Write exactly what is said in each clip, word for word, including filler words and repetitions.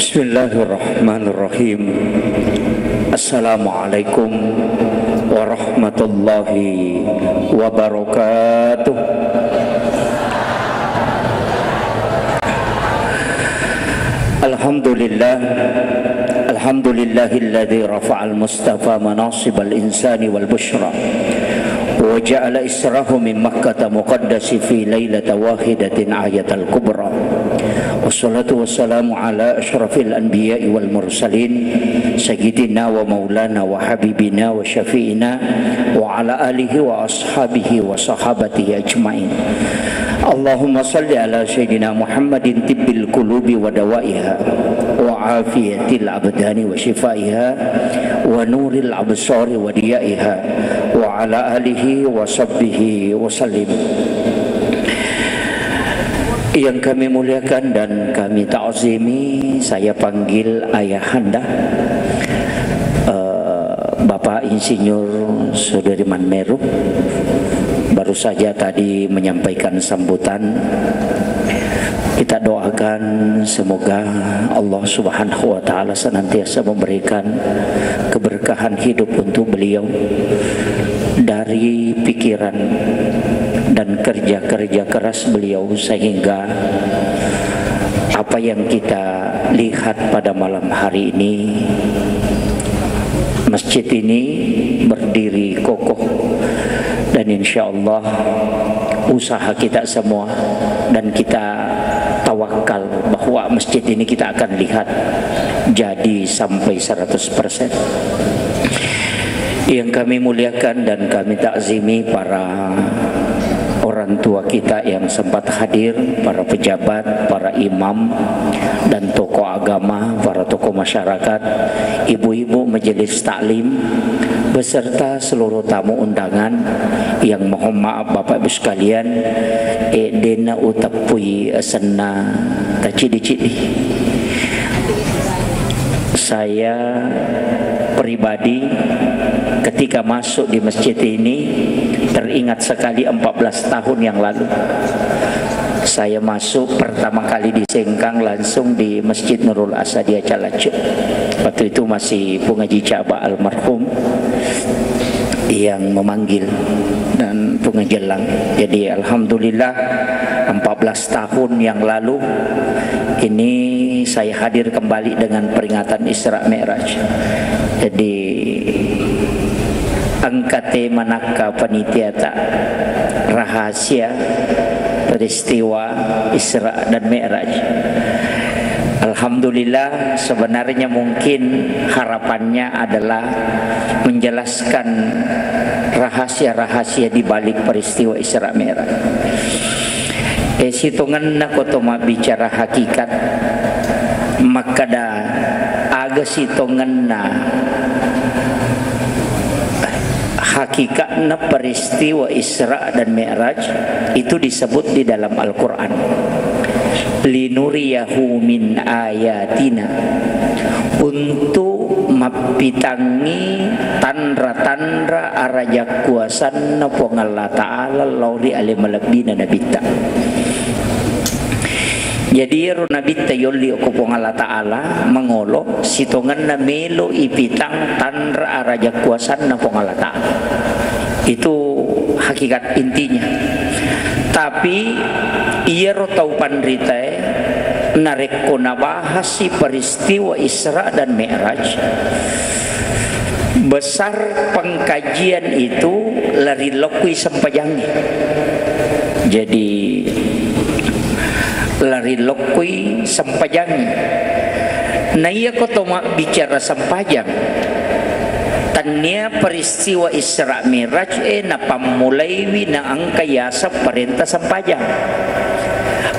Bismillahirrahmanirrahim. Assalamualaikum warahmatullahi wabarakatuh. Alhamdulillah. Alhamdulillahilladzi rafa'al mustafa manasibal insani wal busyra. Wa ja'ala israhu min Makkata muqaddasi fi lailata wahidatin ayatal kubra. Wassalatu wassalamu ala asyrafil anbiya'i wal mursalin, sayyidina wa maulana wa habibina wa syafi'ina wa ala alihi wa ashabihi wa sahabatihi ajma'in. Allahumma salli ala sayyidina Muhammadin tibbil qulubi wa dawaiha wa afiyatil abdani wa shifaiha wa nuril absari wa diyaiha wa ala alihi wa sahbihi wa sallim. Yang kami muliakan dan kami ta'zimi, saya panggil ayahanda, eh, Bapak Insinyur Sudirman Meru, baru saja tadi menyampaikan sambutan. Kita doakan semoga Allah Subhanahu wa Ta'ala senantiasa memberikan keberkahan hidup untuk beliau, dari pikiran dan kerja-kerja keras beliau, sehingga apa yang kita lihat pada malam hari ini, masjid ini berdiri kokoh, dan insya Allah usaha kita semua, dan kita tawakal bahwa masjid ini kita akan lihat jadi sampai seratus persen. Yang kami muliakan dan kami takzimi para orang tua kita yang sempat hadir, para pejabat, para imam, dan tokoh agama, para tokoh masyarakat, ibu-ibu majelis taklim, beserta seluruh tamu undangan yang, mohon maaf, Bapak Ibu sekalian, eh, dena uteppui asenna tacidi-cidi. Saya pribadi, ketika masuk di masjid ini, teringat sekali empat belas tahun yang lalu. Saya masuk pertama kali di Sengkang, langsung di Masjid Nurul Asadia Calacu. Waktu itu masih Pungaji Caba almarhum yang memanggil dan Pungaji Elang. Jadi, alhamdulillah, empat belas tahun yang lalu ini saya hadir kembali dengan peringatan Isra Mi'raj. Jadi, engka tema nakka panitiata, rahasia peristiwa Isra dan Mi'raj. Alhamdulillah, sebenarnya mungkin harapannya adalah menjelaskan rahasia-rahasia di balik peristiwa Isra Mi'raj. Eh, sitongenna ko to mabbicara hakikat, makkada aga sitongenna hakikatna peristiwa Isra dan Mi'raj itu disebut di dalam Al-Quran, "Linuriyahu min ayatina," untuk mappitangngi tanra-tanra arajakkuasanna Puang Allah Ta'ala lao ri ale malebbina Nabitta. Jadi, iyaro Nabitta yolli okko Puang Allah Ta'ala mangolo, sitongenna melo ipitang tanra arajakkuasanna Puang Allah Ta'ala. Itu hakikat intinya. Tapi iyaro tau panritae, narekko nabahasi peristiwa Isra dan Mi'raj, besar pengkajian itu lari lokui sempajangngi. Jadi, lari lokui sempajangngi. Na iya ko to mabbicara sempajang, tannia peristiwa Isra Mi'raj e napammulaiwi naengka yaseng parenta sempajang.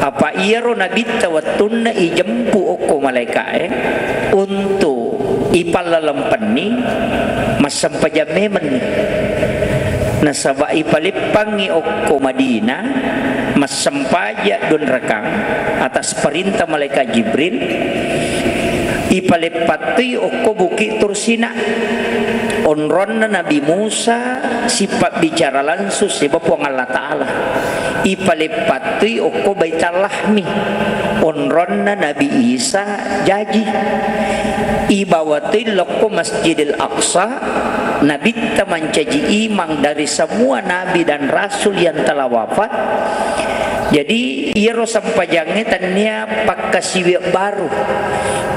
Apa iyaro Nabitta wettunna ijempu okko malaeka'e untuk ipallalempenni, massempajang memenni. Nasaba ipaleppangngi okko Madinah, massempajang dua rakang atas perintah malaikat Jibril, ipaleppattui okko Bukit Tursina, onronna Nabi Musa sipabbicara langsung siba Puang Allah Ta'ala. Ipaleppattui okko Baitallahmi, Onronna Nabi Isa jaji. Ibawa toi lokko Masjidil Aqsa, Nabitta mancaji imang dari semua nabi dan rasul yang telah wafat. Jadi, iyaro sempajangnge tennia pakkasiwiang baru.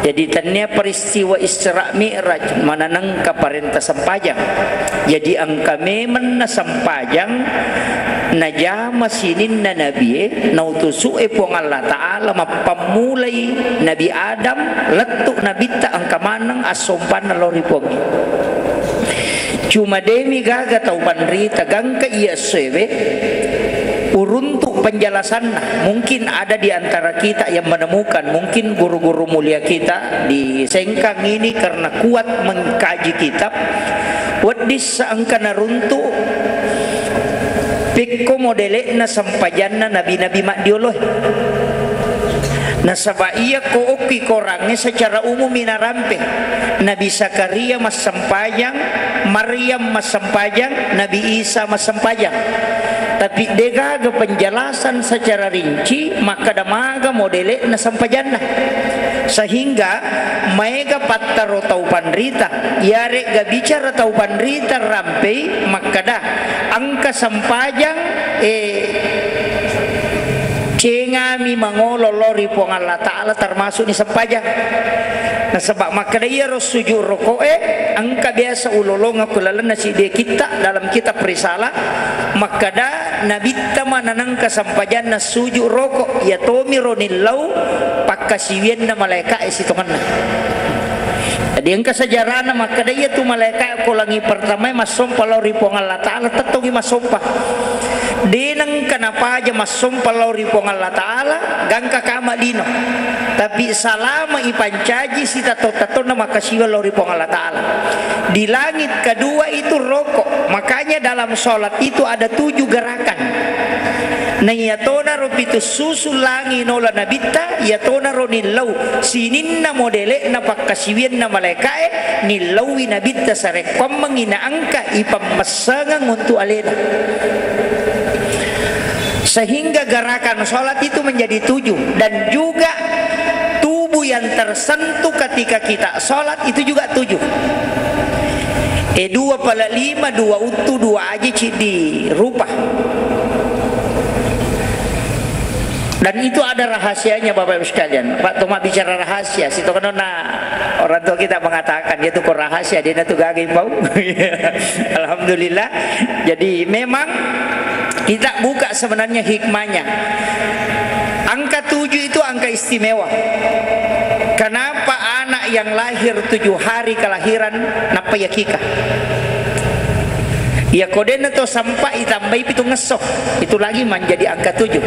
Jadi, tennia peristiwa Isra Mi'raj, mananengka parenta sempajang. Jadi, engka memenna sempajang najama sininna nabie, nautusu'e Puang Allah Ta'ala, mappammulai Nabi Adam, lettu Nabitta, engka maneng assompanna lao ri Puangnge. Cuma demi gaga tau panrita, gangka iya essoewe, uruntu penjelasanna. Mungkin ada di antara kita yang menemukan, mungkin guru-guru mulia kita di Sengkang ini karena kuat mengkaji kitab, wedding sa engka naruntu pekko modele'na sempajanna nabi-nabi maddioloe. Nasaba iyako okki korangnge secara umummi narampe. Nabi Zakaria massempajang, Maryam massempajang, Nabi Isa massempajang. Tapi degaga penjelasan secara rinci makkeda maga modele'na sempajanna. Sehingga maega pattaro tau panrita, iyare'ga bicara tau panrita rampei makkeda engka sempajang, eh, cengami mangolo lao ri Puang Allah Ta'ala, termasuk ni sempajang. Nasaba makkeda iyaro sujud roko'e, engka biasa ulolongeng ku lalenna siddi kitta dalam kitab Risalah, makkeda Nabitta mananengka sempajanna sujud roko, iya tomiro nillau pakkasiwianna malaeka'e sitongenna. Jadi engka sejarahna makkeda iyatu malaeka ko langi pertamae massompa lao ri Puang Allah Ta'ala, tettongi massompa. De nengka napaja massompa lao ri Puang Allah Ta'ala, gangka kama lino. Tapi salama ipancaji sitato-tatonna makkasiwiang lao ri Puang Allah Ta'ala. Di langit kedua itu roko. Makanya dalam sholat itu ada tujuh gerakan. Na iyatonaro pitu susu langi nola Nabitta, iyatonaro nillau sininna modele'na pakkasiwianna malaeka'e, nillaui Nabitta sarekkuammengngi naengka ipammessengeng untuk alena. Sehingga gerakan sholat itu menjadi tujuh, dan juga tubuh yang tersentuh ketika kita sholat itu juga tujuh. Eh, dua pala lima, dua uttu, dua aji, ciddi rupa. Dan itu ada rahasianya, Bapak Ibu sekalian. Pak Toma bicara rahasia, situ kan orang tua kita mengatakan, dia tuh kok rahasia, dia tuh gagai pau. Alhamdulillah. Jadi memang kita buka sebenarnya hikmahnya. Angka tujuh itu angka istimewa. Kenapa anak yang lahir tujuh hari kelahiran nappai akikah? Iya ko dena to sampai itambai pitu ngesso, itu lagi menjadi angka tujuh.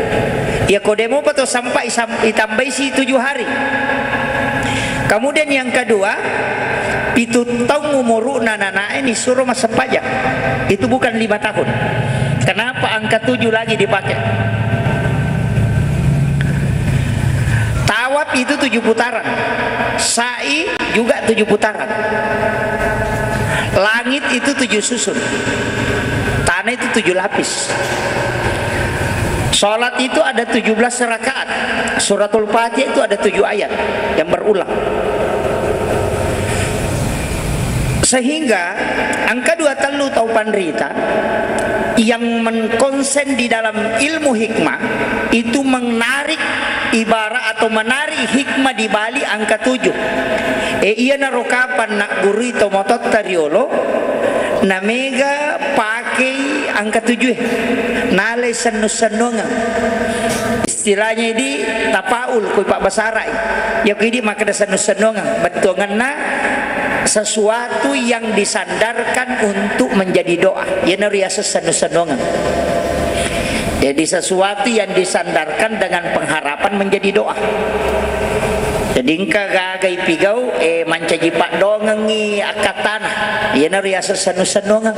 Iya ko demo pa to sampai sam-, itambai si tujuh hari. Kemudian yang kedua, pitu taung umuruna nanae nisuro massempajang. Itu bukan lima tahun. Kenapa angka tujuh lagi dipakai? Tawaf itu tujuh putaran. Sa'i juga tujuh putaran. Langit itu tujuh susun. Tanah itu tujuh lapis. Sholat itu ada tujuh belas rakaat. Suratul Fatihah itu ada tujuh ayat yang berulang. Sehingga angka dua tellu tau panrita yang mengkonsen di dalam ilmu hikmah itu menarik ibarat atau menarik hikmah di balik angka tujuh. E, iyanaro kapan naggurui to mototta riolo, namega pakei angka tujuh e, nalai sennu-sennuangeng. Istilahnya idi tapaul, kui pabbasara'i. Iya ko idi makkeda sennu-sennuangeng. Bettuangenna sesuatu yang disandarkan untuk menjadi doa. Iyanaro riaseng sennu-sennuangeng. Jadi sesuatu yang disandarkan dengan pengharapan menjadi doa. Jadi engka gaga ipigau, eh, mancaji paddoangengngi akkattana. Iyanaro riaseng sennu-sennuangeng.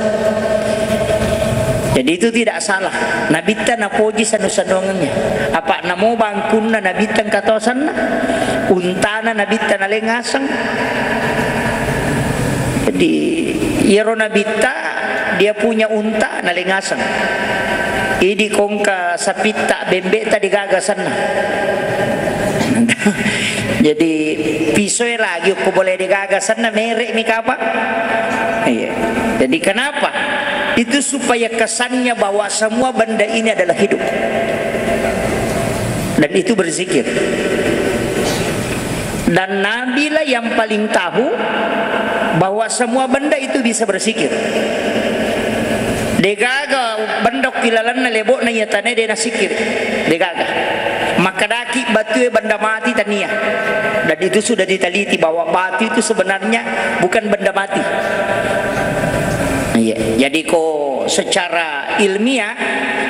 Jadi itu tidak salah. Nabitta napoji sennu-sennuangengnge. Apa namo bangkunna Nabitta engka to asenna. Untana Nabitta naleng aseng. Jadi iyaro Nabitta dia punya unta naleng aseng. Idi kongka sapitta, bembe'ta degaga asenna. Jadi, pisoe lagi ko boleh digaga, senna merek mi kapa. Iya. Jadi, kenapa? Itu supaya kesannya bahwa semua benda ini adalah hidup. Dan itu berzikir. Dan Nabilah yang paling tahu bahwa semua benda itu bisa berzikir. Degaga benda ki lalenna lebo'na iya tane de nasikir. Degaga. Makkedaki batue benda mati tania. Dan itu sudah diteliti bahwa batu itu sebenarnya bukan benda mati. Iya. Jadi ko secara ilmiah,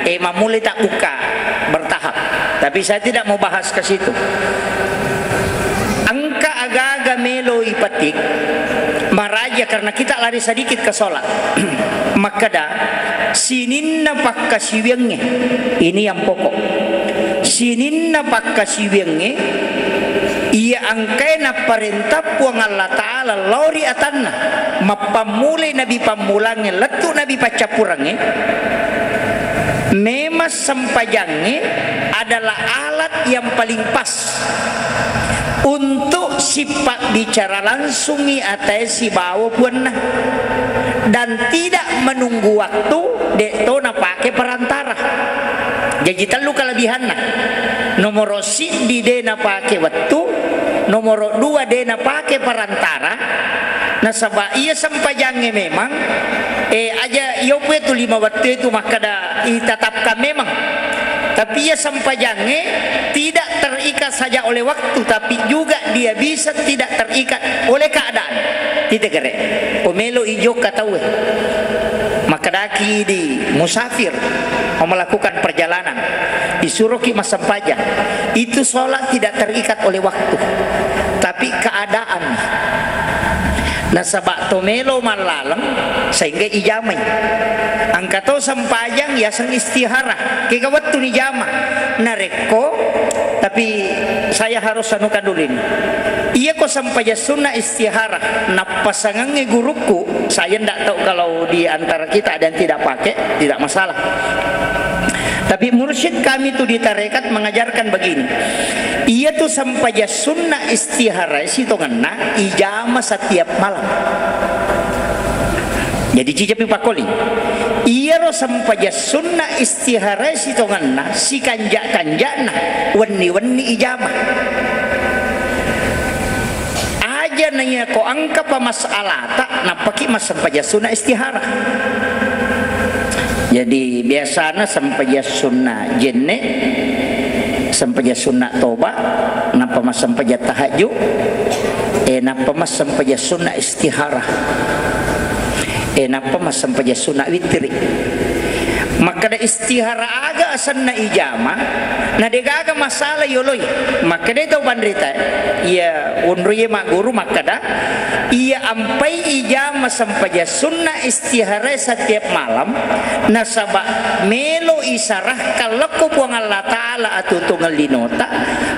eh, mammulai tak buka bertahap. Tapi saya tidak mau bahas ke situ. Engka aga-aga melo ipetik, maraja karena kita lari sedikit ke sholat. Makkeda, sininna pakkasiwiangnge, ini yang pokok. Sininna pakkasiwiangnge, iya engkae napparentah Puang Allah Ta'ala lao ri atanna, mappammulai nabi pammulangnge, lettu nabi paccappurangnge, memang sempajangnge adalah alat yang paling pas untuk sipabbicara langsungi atae sibawa puanna, dan tidak menunggu waktu, de to napake perantara. Jaji tellu kelebihanna. Nomoro siddi de napake wettu, nomoro dua de napake perantara, nasaba iya sempajangnge memang, eh, aja iyo pue tu lima wettu itu makkeda itatapkan memang. Tapi iya sempajangnge tidak terikat saja oleh waktu, tapi juga dia bisa tidak terikat oleh keadaan. Tite gere. Ko melo i jokka tauwe. Makkedaki di musafir, mau melakukan perjalanan, disuruhki massempajang. Itu sholat tidak terikat oleh waktu, tapi keadaan. Nasaba to melo mallaleng sehingga ijamai. Engka to sempajang yaseng istihara, kega wettu ni jama. Narekko, tapi saya harus anukan dulu ini. Iya ko sempajang sunna istihara, nappasangengngi gurukku, saya ndak tahu kalau di antara kita ada yang tidak pakai, tidak masalah. Tapi mursyid kami tu di tarekat mengajarkan begini. Iya tu sempajang sunna istihara sitongenna ijama setiap malam. Jadi cicapi pakoli. Iyaro sempajang sunna istihara sitongenna sikanja-kanjana wenni-wenni ijama. Aja naiya ko engkapa masalata, nappaki massempajang sunna istihara. Jadi, biasana sempajang sunna jenne, sempajang sunna toba, nappa massempajang tahajud, eh, nappa massempajang sunna istihara. Eh, nappa massempajang sunna witri. Makkeda istihara aga asenna ijama, na degaga masalah yoloi. Makkeda tau panrita, iya wonroiye magguru makkeda, iya ampai ijama sempajang sunna istihara setiap malam, nasaba melo isarahkan lokko Puang Allah Ta'ala atutungeng linota,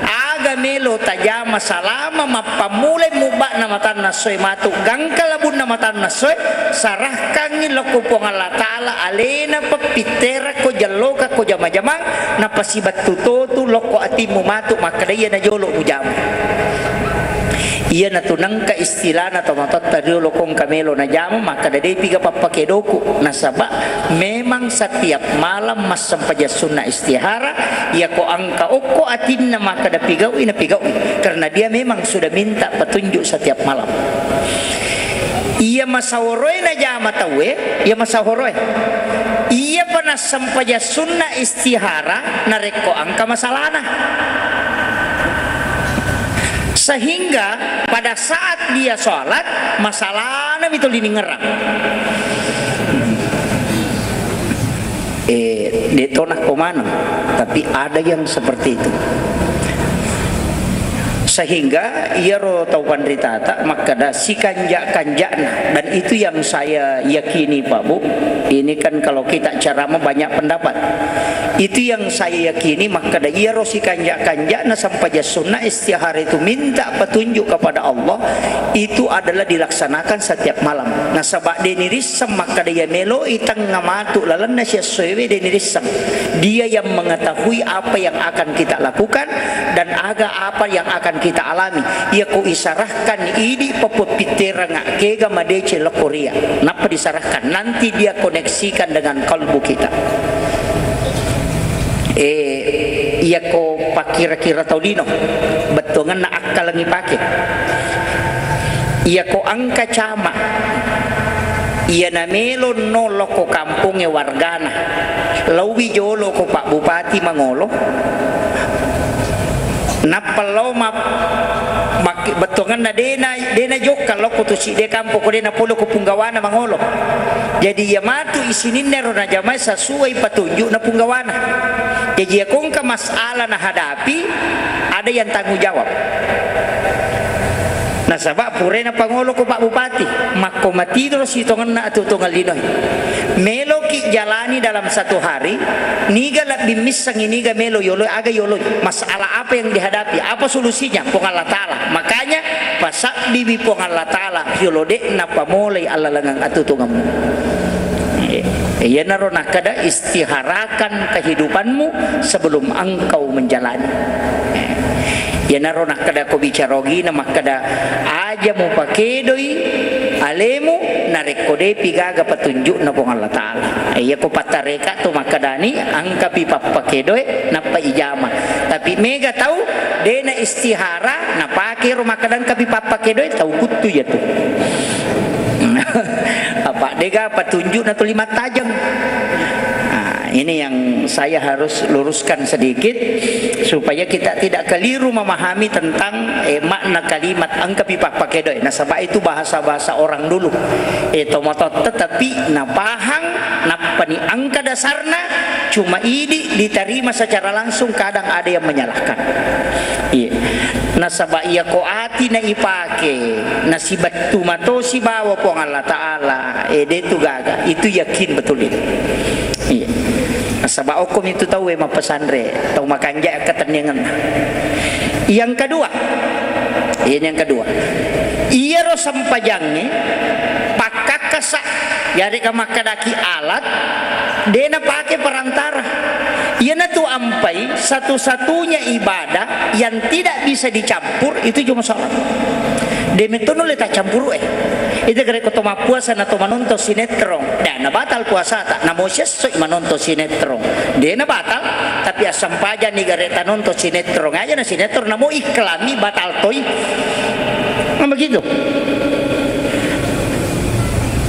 aga melo tajama salama mappammulai mubba'na matanna essoe matu gangka labunna matanna essoe, sarahkangngi lokko Puang Allah Ta'ala alena peppitterakko jallokakko jama-jamang, napasibattu totu lokko atimmu matu makkeda iya najolo mujama. Iyanatu nengka istilana tomatoatta riolo ko engka melo najama makkeda depiga pappake doku, nasaba memang setiap malam massempajang sunna istihara, iyako engka okko atinna makkeda pigau'i, napigau'i, karena dia memang sudah minta petunjuk setiap malam. Iya masaworoe najama tauwe, iya masaworoe. Iyapa nassempajang sunna istihara narekko engka masalana. Sehingga pada saat dia sholat, masalana mi tuli ningerang. Eh, de' to nakko maneng, tapi ada yang seperti itu. Sehingga iyaro tau panritata makkeda sikanja-kanjana, dan itu yang saya yakini, Pak Bu. Ini kan kalau kita ceramah banyak pendapat. Itu yang saya yakini, makkeda iyaro sikanja-kanjana sempajang sunna istihara itu minta petunjuk kepada Allah, itu adalah dilaksanakan setiap malam. Nasaba de nirisseng makkeda iya meloi tengnga matu lalenna siessoewe, de nirisseng. Dia yang mengetahui apa yang akan kita lakukan dan aga apa yang akan kita alami. Iyako isarahkan idi pappepitterengnga kega madeceng lokko ria. Nappa disarahkan, nanti dia koneksikan dengan kalbu kita. Eh, iyako pakkira-kira tau lino, bettuangenna akkalengngi pake. Iyako engka cama, iyana melo no lokko kampongnge wargana, lauwi jolo ko Pak Bupati mangolo, nappa lao ma-, mak-, bettuangenna dena, dena jokka lokko tu sidde kampo ko dena polo ko punggawana mangolo. Jadi iya matu isininna ro najamai sesuai patunjuk na punggawana. Jadi iya kongka masalah nahadapi, ada yang tanggung jawab. Nasaba purana pangolo ko Pak Bupati, makko matidro sitongenna atuo-tuongeng linoe. Meloki jalani dalam satu hari, niga lebbi missengi, niga melo yoloi, aga yoloi, masalah apa yang dihadapi, apa solusinya, Puang Allah Ta'ala. Makanya pasabbiwi Puang Allah Ta'ala yolo de napamolai allalengeng atuo-tuongemmu. Eh, iyanaro nakkeda istiharakan kehidupanmu sebelum engkau menjalani. Eh, iyanaro nakkeda ko bicara ogina makkeda aja mupakedoi alemu narekko depi gaga patunjukna Puang Allah Ta'ala. Eh, iyako pattareka tu makkedani engkapi pappakedoe nappa ijama. Tapi mega tau dena istihara napake ro makkeda engkapi pappakedoe, tau kuttu iya tu. Apa dega patunjukna tuli mattajeng. Nah, ini yang saya harus luruskan sedikit supaya kita tidak keliru memahami tentang, eh, makna kalimat engkapi pappakedoe. Nasaba itu bahasa-bahasa orang dulu. Eh, tomatoatta tapi napahang, nappani engka dasarna, cuma idi diterima secara langsung, kadang ada yang menyalahkan. Iya. Nasaba iyako ati na ipake, nasibettu mato sibawa Puang Allah Ta'ala, eh, de tu gaga. Itu yakin betul itu. Iya. Nasaba okkomi tu tauwe mappesanre, tau makanja akkatenniangenna. Yang kedua, ini yang kedua. Iyaro sempajangnge pakkakkasa, yarega makkedaki alat, de napake perantara. Iyanatu ampai satu-satunya ibadah yang tidak bisa dicampur itu cuma sholat. De metto nulle taccampuru e. Itu gare ko to mappuasa na to manonton sinetron, de na batal puasata, namo sessoi manonton sinetron. De na batal, tapi assampajani gare tanonton sinetron aja na sinetron, namo iklanmi batal toi. Nah, begitu.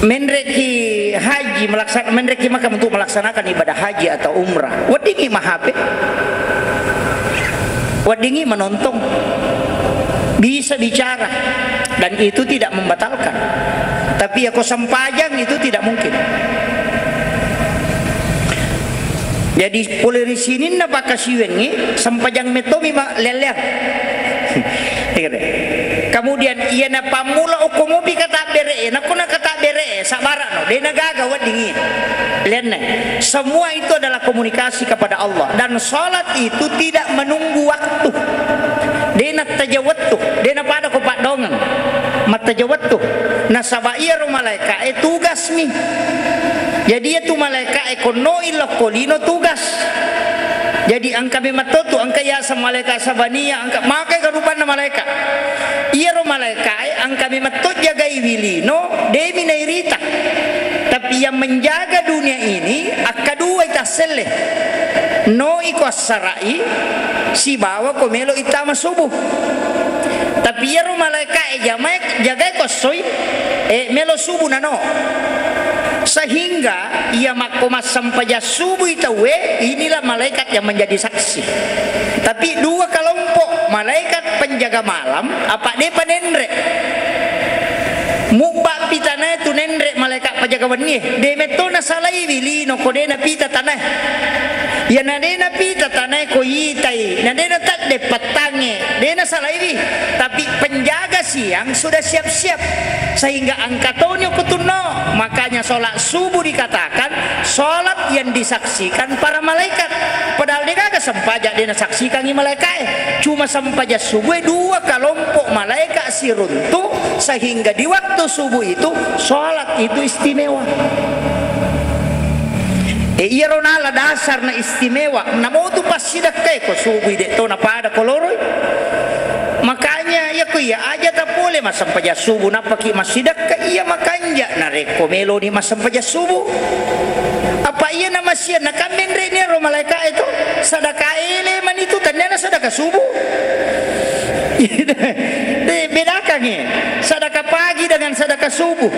Menreki haji melaksan-, menreki Makkah untuk melaksanakan ibadah haji atau umrah. Weddingi mahape. Weddingi menonton. Bisa bicara. Dan itu tidak membatalkan. Tapi ya ko sempajang itu tidak mungkin. Jadi, pole ri sininna pakkasiwiangngi, sempajang mettomi ma-, leang-leang. Kemudian, iyana pammula okko mopi katabbere e, nakko na katabbere e, sabarano, de na gaga weddingi. Leanna. Semua itu adalah komunikasi kepada Allah. Dan sholat itu tidak menunggu waktu. De na taja wettu, de na pada ko paddongeng. Mattaja wettu. Nasaba iyaro malaeka e tugasmi. Jadi, iyatu malaeka e konnoi lokko lino tugas. Jadi, engka memetto tu, engka yaseng malaeka sabania, engka makai ga rupanna malaeka. Iyaro malaeka e engka memetto jagaiwi lino, demi nairita. Tapi yang menjaga dunia ini, akkaduai tasselle. No iko assara'i, sibawa ko melo ittama subuh. Tapi iyaro malaeka e jamae, jagai ko essoi, eh, melo subuh nano. Sehingga iya makko massempajang subuh i tauwe, inilah malaikat yang menjadi saksi. Tapi dua kelompok, malaikat penjaga malam, apa depa nenre. Mubba pitanae tu nenre malaikat malaeka pajaga wennie, de metto nasalaiwi lino ko de napita tanae. Iyana de napita tanae ko itai, na de natedde pattangnge, de nasalaiwi. Tapi penjaga siang sudah siap-siap. Sehingga engka toni okkotunno. Makanya sholat subuh dikatakan sholat yang disaksikan para malaikat. Padahal de gaga sempajang de nasaksikangi malaekae. Cuma sempajang subuh dua kelompok malaikat siruntu, sehingga di waktu subuh itu sholat itu istimewa. E, iyaro nala dasarna istimewa, namotu passidekkae ko subui de to napada ko loroi. Makanya iya ko iya aja tapole massempajang subuh nappaki massidekka iya makanja narekko meloni massempajang subuh. Apa iya namasiang nakammenre ni ro malaeka itu sadaka ele manitu tandana sadaka subuh. De, bedakangngi sadaka pagi dengan sadaka subuh.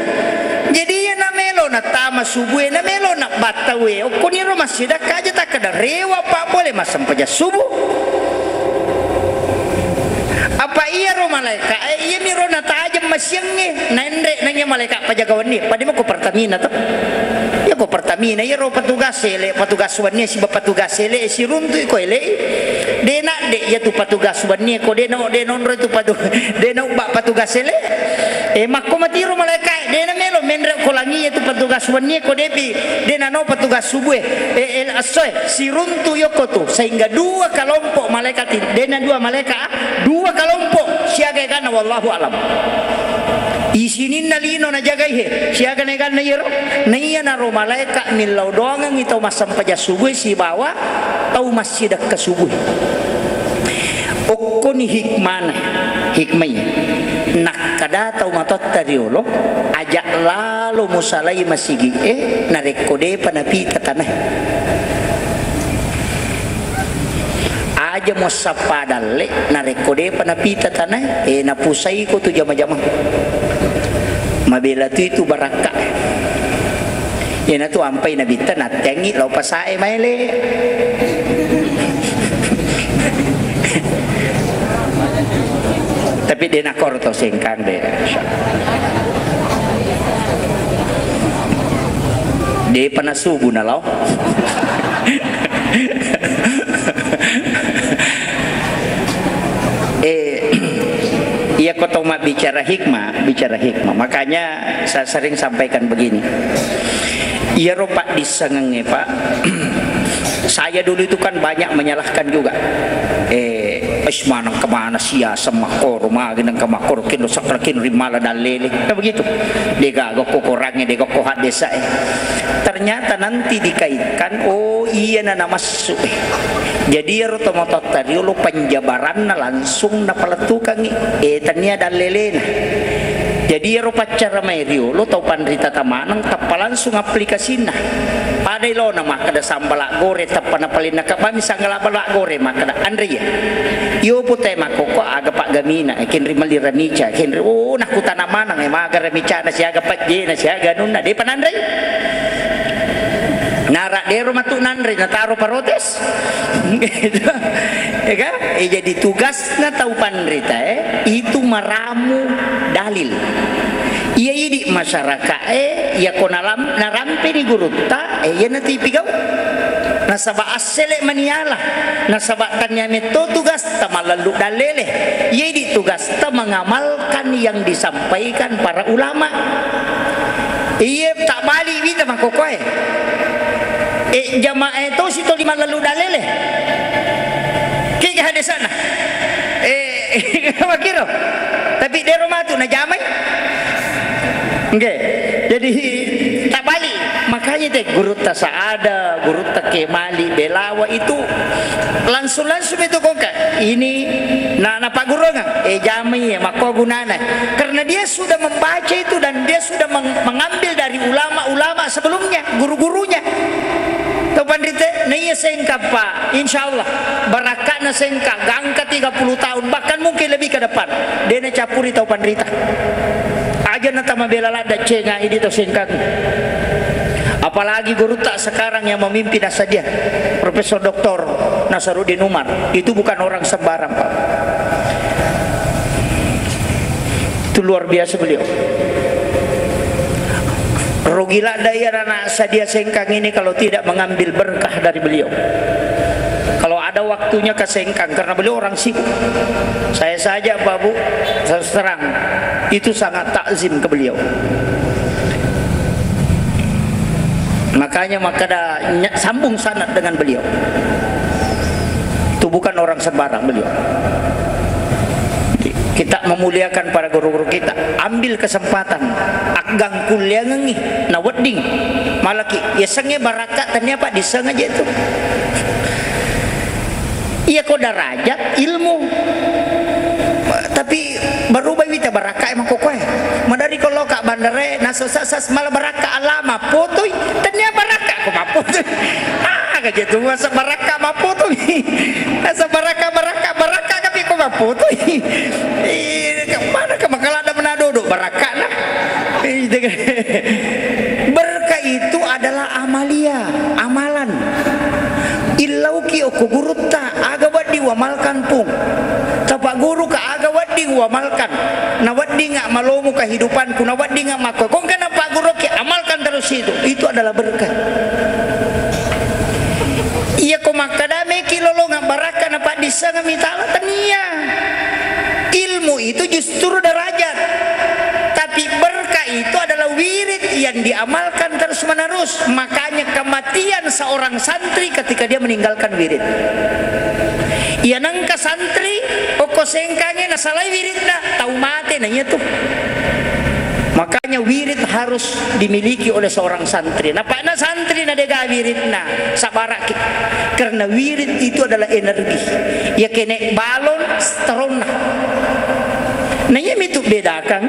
Jadi iya namelo nattama subuh e, namelo nabbattau e, okkoniro massidekka aja takkeda rewa pa pole massempajang subuh. Apa iyaro malaeka e, iyamiro natajeng masiangnge, naenre nanya malaeka pajaga wenni, pada mako Pertamina to. Iya ko Pertamina, iyaro petugas ele, petugas wenni siba petugas ele siruntu ko ele. De nadde iya tu petugas wenni ko de no, de nonro tu patu-, de no ba petugas ele. E, makko matiro malaeka e, de namelo menre ko langi iya tu petugas wenni ko depi, de nano petugas subuh e. E, e, esso e, siruntu yoko tu, sehingga dua kelompok malaikat ini, de na dua malaikat, dua kelompok, siaga eganna, wallahu alam. Isininna lino najagai he, siaga na eganna iyaro, na iyanaro malaeka millau doangengngi tau massempajang subuh sibawa tau massidekka subuh. Okkoni hikmana, hikmai. Nakkada tau matoatta riolo, aja lalo musalai masigi e, narekko depa napita tanae. Aja muassappa dalle, narekko depa napita tanae, e, napusaiko tu jama-jama. Mabela tu itu barakka. Iyanatu ampai nabitta natteangngi lao pasae maele. Tapi de nakoro tau sengkang de. De pana subuh na lao. Eh, iya ko tau mabbicara hikmah, bicara hikmah. Makanya saya sering sampaikan begini. Iyaro paddissengengnge, Pak. Saya dulu itu kan banyak menyalahkan juga. Eh, es maneng kemana sia semakkoro, magi nengka makkoro, kinro sakra, kinro rimala dallele. Kan begitu. Degaga ko korangnge, degaga ko haddesae. Ternyata nanti dikaitkan, oh, iyana namassu e. Jadi iyaro tomatoatta riolo penjabaranna langsung napalettukangngi, e, tania dallelena. Jadi iyaro paccara mai riolo tau panrita tamaneng tappa langsung aplikasina. Pada ilona makkeda sambala gore tappa napalenna kabami sanggala bala gore makkeda anre iya. Iyo putai makkoko aga paggamina, e, kenri melli ramica, kenri, oh, nakutana maneng, e, maga ramicana siaga pajjena siaga anunna, depa nanrei. Nara dero matu nanre, nataro protes. Gitu. Ya kan? Eh, jadi tugasna tau panrita, eh, itu maramu dalil. Iya idi masyarakat, eh, iya ko nalam-, narampeni gurutta, eh, iya natipi gau. Nasaba assele maniala, nasaba tania metto tugas tamallallu dalele. Iya idi tugas ta mengamalkan yang disampaikan para ulama. Iya, tak balik wita makkokkoe. Eh, jamaah itu si toli mallalu dalele. Kega hadesana. Eh, makiro. Tapi dero matu na jamai. Oke. Jadi tak balik. Makanya te gurutta Saada, gurutta Kemali, Belawa itu langsung-langsung itu kongka. Ini na, na pagurungan. Eh, jamai ya, makko gunana. Karena dia sudah membaca itu dan dia sudah meng-, mengambil dari ulama-ulama sebelumnya, guru-gurunya. Tau panrita, na iya sengka, Pak. Insya Allah, barakka'na sengka, gangka tiga puluh tahun, bahkan mungkin lebih ke depan. De nacappuri tau panrita. Aja na tamabela ladda cenga idi tau sengka. Apalagi gurutta sekarang yang memimpin assadia, Profesor Doktor Nasaruddin Umar. Itu bukan orang sembarang, Pak. Itu luar biasa beliau. Rugi ladda iya anak sadia Sengkang ini kalau tidak mengambil berkah dari beliau. Kalau ada waktunya ke Sengkang, karena beliau orang sibuk. Saya saja, Pak Bu, terus terang, itu sangat takzim ke beliau. Makanya makkeda, nya-, sambung sanad dengan beliau. Itu bukan orang sembarang beliau. Kita memuliakan para guru-guru kita. Ambil kesempatan. Aggang kulliangengngi, na wedding. Malaki, yasengnge barakka, tania, Pak, disseng aja itu. Iya ko darajat ilmu. Tapi berubah wita barakka emang kokoe. Madari ko loka bandare, nasa sas mala barakka alama potoi, tania barakka ko mapotoi. Ah, kaje tu masa barakka mapotoi. Nasa barakka, barakka, barakka, tapi ko mapotoi. Eh, mana ka makalada mena dodo barakka na. Eh, berkah itu adalah amalia, amalan. Illauki okko gurutta, aga wedding uamalkan, Pung. Tapagguruka, aga wedding uamalkan. Na weddingnga malomo kehidupanku, na weddingnga makko. Kongka napagguruki, amalkan terus itu. Itu adalah berkah. Iya ko makkada meki lolongang barakka na paddissengeng mitala, tania. Ilmu itu justru derajat. Tapi berkah itu adalah wirid yang diamalkan terus-menerus. Makanya kematian seorang santri ketika dia meninggalkan wirid. Iya nengka santri, okko Sengkange nasalai wiridna, tau mate na iya tu. Makanya wirid harus dimiliki oleh seorang santri. Napakna santri na dega wiridna, sabaraki. Karena wirid itu adalah energi. Ya kene balon, seteronna. Nah, iya mitu bedakan.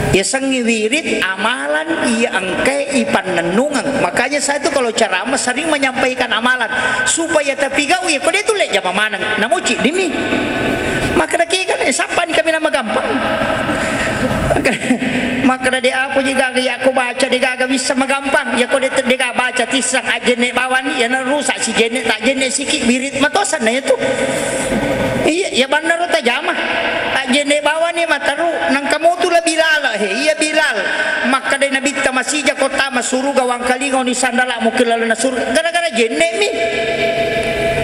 Yasengnge wirid, amalan, iya engkae ipannennungeng. Makanya saya tuh kalau ceramah sering menyampaikan amalan supaya tapi gau ya kode tu le jama maneng. Namuci dimi. Makkeda kega, eh, sappani kami nama gampang. Makkeda de' apa je gaga, ya ko baca de' gaga bisa magampang. Ya ko de', de' gaga baca tissang ajjenne bawani, ya narusak si jenne, tak jenne siki, wirid matosan na itu. Iya, ya bannaro tajama. Ajjenne bawani mataru, nangka motu la Bilal, he, iya Bilal. Makkeda Nabitta masija ko tama suruga wangkalinga oni sandala mukki lalena suruga. Gara-gara jenne mi.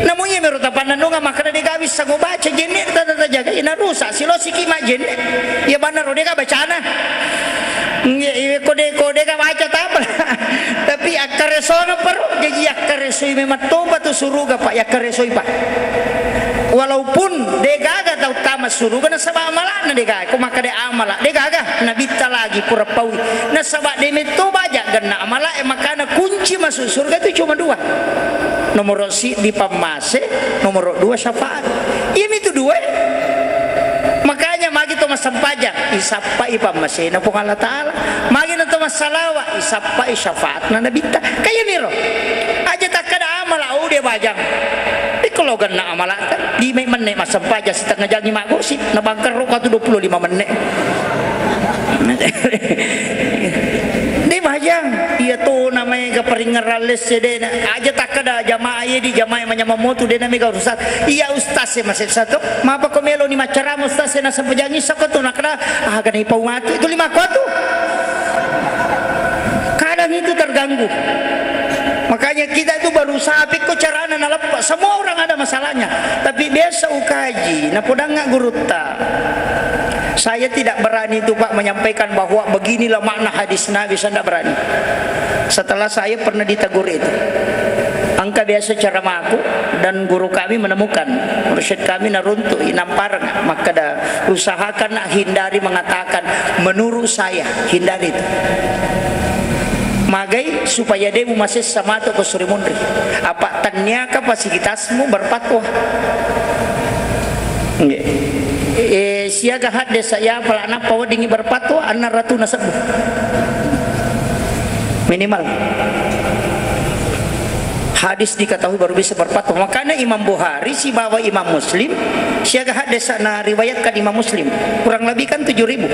Namu iya mero tapannennunga makkeda de' gaga bisa ngo baca jenne tata tajaga, ina rusak, silosiki majjenne. Iya bannaro de' gaga bacana. Nge, iya ko de', ko de' gaga baca tapa. Tapi akkaresona pero, jaji akkaresoi memang toba tu suruga, Pak, yakkaresoi, Pak. Walaupun de' gaga tau tama suruga nasaba amala'na de' gaga, ko makkeda amala' de' gaga, Nabitta lagi pura paui. Nasaba de' metto baja' ganna' amala'e, makana kunci masuk surga itu cuma dua. Nomoro siddi pammase, nomoro dua syafaat. Iya mitu dua. Makanya magi to massempajang, isappai pammasena Puang Allah Ta'ala. Magi na to massalawa, isappai syafaatna Nabitta. Kaya miro. Aja takkada amala', oh, de' bajang. Ikko lo ganna' amala' kan. Lima menne' massempajang, setengah jangi maggosip. Na bangkerro katu dua puluh lima menne'. De' bajang. Iya to namae ga paringngerang lesse de' na. Aja takkada jamaah iya di jamaah manyameng motu de' na mega urusan. Iya ustaz e masessa to. Mapa ko melo ni maccarama ustaz e nasempajang isa ko tu nakkada, ah, gana ipau matu. Itu lima ko tu. Kadang itu terganggu. Makanya kita itu berusaha pikko carana naleppa. Semua orang ada masalahnya. Tapi biasa ukaji, napodangnga gurutta. Saya tidak berani itu, Pak, menyampaikan bahwa beginilah makna hadis Nabi, saya tidak berani. Setelah saya pernah ditegur itu. Engka biasa ceramaku dan guru kami menemukan, mursyid kami naruntuk, inampareng, makkeda, usahakan nak hindari mengatakan, "Menurut saya," hindari itu. Magai supaya de' mumasessa matu ko suri munri. Apa' tanniaka pasikitasmu berfatwa. Nggih. Eh, siaga hadde' saya pala' nappa weddingi berfatwa, anna ratu nasebbu. Minimal. Hadis diketahui baru bisa berfatwa. Makanya Imam Bukhari sibawa Imam Muslim, siaga hadde' sa-, na riwayatkan Imam Muslim, kurang lebih kan tujuh ribu.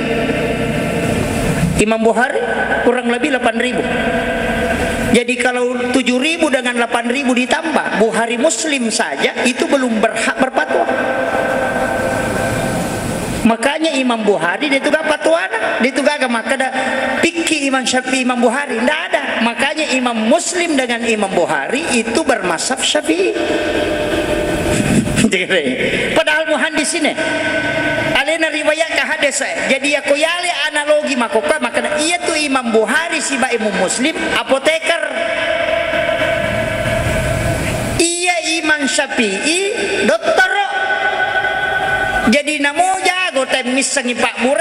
Imam Bukhari kurang lebih delapan ribu. Jadi kalau tujuh ribu dengan delapan ribu ditambah, Bukhari Muslim saja itu belum berhak berfatwa. Makanya Imam Bukhari dia tu gak patuana, dia tu gak makkeda pikki Imam Syafi'i, Imam Bukhari, ndak ada. Makanya Imam Muslim dengan Imam Bukhari itu bermazhab Syafi'i. Padahal muhaddis ini alena riwayat ke hadis. Jadi ya ko yale analogi makoka, makanya iya tu Imam Bukhari siba Imam Muslim apoteker. Iya Imam Syafi'i dottoro. Jadi namo jago temmissengi Pak Bure.